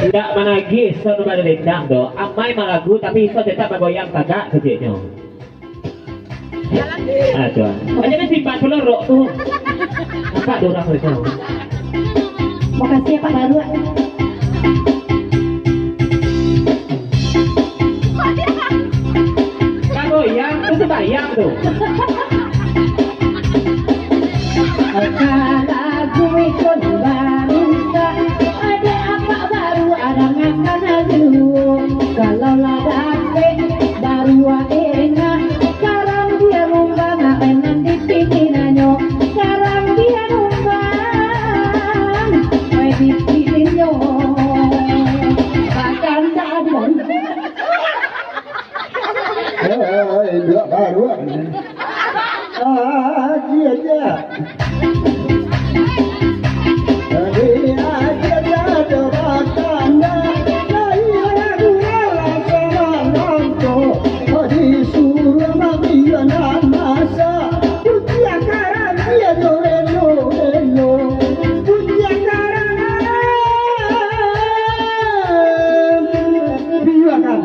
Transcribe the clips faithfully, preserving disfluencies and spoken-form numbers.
Indak managih, Ison balendang tu. Amai malagu, tapi Ison tetap bagoyang tagak keceknyo. Ah, tu ah. Aja ni simpan pulo rok tu. Nampak tu urang tu. Makasih ya, Pak Baruak. Bagoyang tu sembayang tu. Kalau gue pun baru tak ada apa baru ada makan dulu. Kalau lah dapet baru enak. Sekarang dia rumah nak enak di pikirannya. Sekarang dia rumah main di pikirannya. Bahkan tak ada. Eh, eh, eh, dua baru. Aji aja. Aji aja ado batanda. Lai ragu rasa marangko. Disuruh mabian masa. Puji akaran dia jo elo-elo. Puji akaran. Biakan.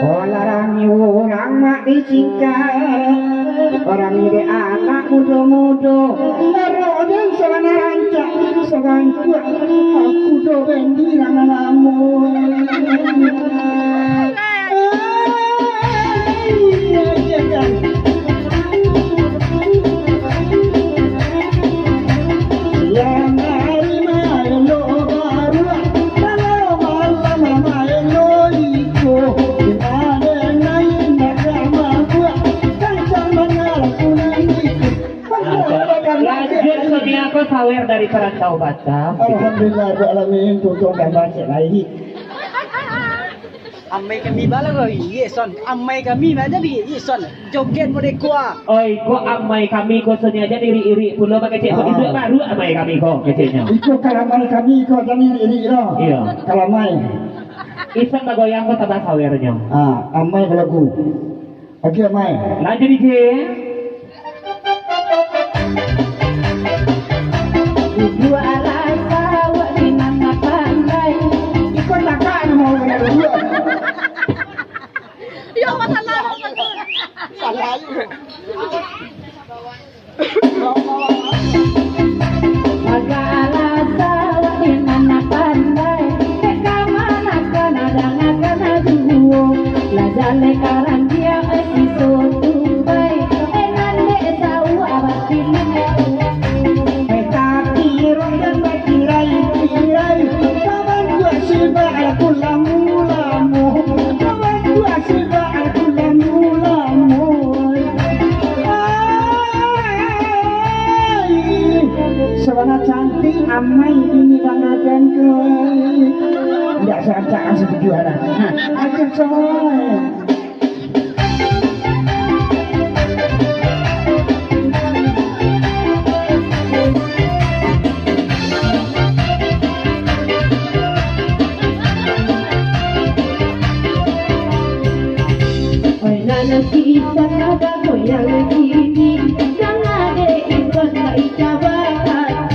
Olarang urang mak disingkat, orang ni dek anak mudo-mudo, larok den sabana rancak, sabangkuak, aku do bendi lamo-lamo. Lanjut, Sonia, ko sawer dari Perantau Batam. Alhamdulillah, Rabbil Alamin, tuntung tambah cek lai. Amai kami bala ko, iye son. Amai kami bala jadi, iye son. Joget model ko ah. Oi, ko amai kami ko Sonia aja irik-irik pulo, bakecek ko. Ah. Iduak baru amai kami ko, keceknyo. Iko kalau amai kami ko jadi irik-irik lo. Iyo. Kalau amai. Ison bagoyang ko tambah sawernyo. Ah, amai balagu. Oke, amai. Lanjut, D J. Duduak rasa awak di nan pandai. Iko tagak namo bana duduak. Yo, masalah. Salah aja. Bagak rasa awak di nan pandai, dek kamanakan dangakan juo. Lah jaleh karanjia, eh, siso tubai, eh, nan dek tahu abah pilih. Eh, tapi rong dan bakirai-kirai, kawan buat sibak aku lamu-lamu, kawan buat sibak aku lamu-lamu. Ai, sabana cantik amai ini bang Aden tu. Ndak sancak asa tujuan. Nah, aja coy. Oi, nan Ica bagoyang kini, jangan dek Ica, Ica bakat.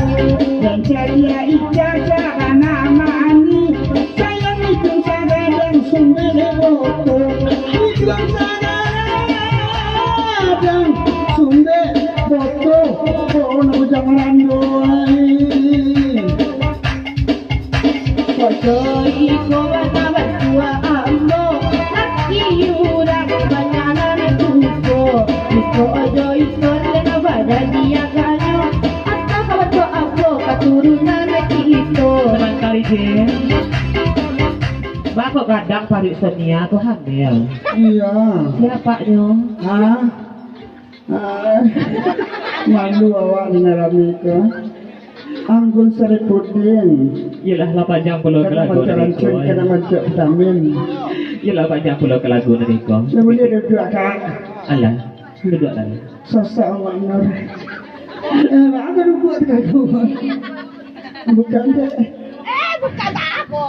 Nan caria Ica cara nak mani, sayang ikung sagadang sumbek boto. Ikung sagadang sumbek boto, bono jangan doi. Koco iko bana batua ambo, laki urang banyanan tuko. Iko ojo iko leno badan diaganyo, atau kabaco ambo katurunan kito. Tenang kali, Jin. Bako gadang paruik Sonia tu hamil. Iya. Siapanyo? Hah? Ah, malu awak dengan rami ko. Anggun Saripudin. Iyolah, lah panjang pulo kalagu dari ko. Kena mancak vitamin. Iyolah, panjang pulo kalagu dari ko. Lah buliah duduak, Kak? Alah, duduak lah. Sosok awak Nur. Eh, mak, aku duduak di kaki. Bukan dek. Eh, bukan tak aku.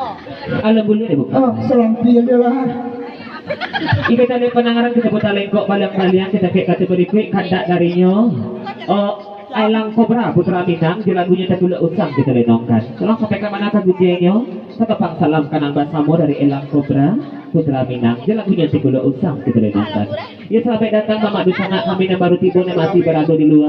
Alah, buliah dek bukan. Oh, salampi aja lah. Iko tadi pandangaran kita putar lengkok baliang-baliang, kita kek kata berikut kandak darinyo. Oh, Elang Kobra Putra Minang, di lagunyo Takulak Usang kita lenongkan. Salam sampai ka mana ka gujenyo, tatapang salam kanang basamo dari Elang Kobra Putra Minang, di lagunyo Takulak Usang kita lenongkan. Ya, selamat datang Mamak Dusanak kami nan baru tibo, nan masih barado di luar.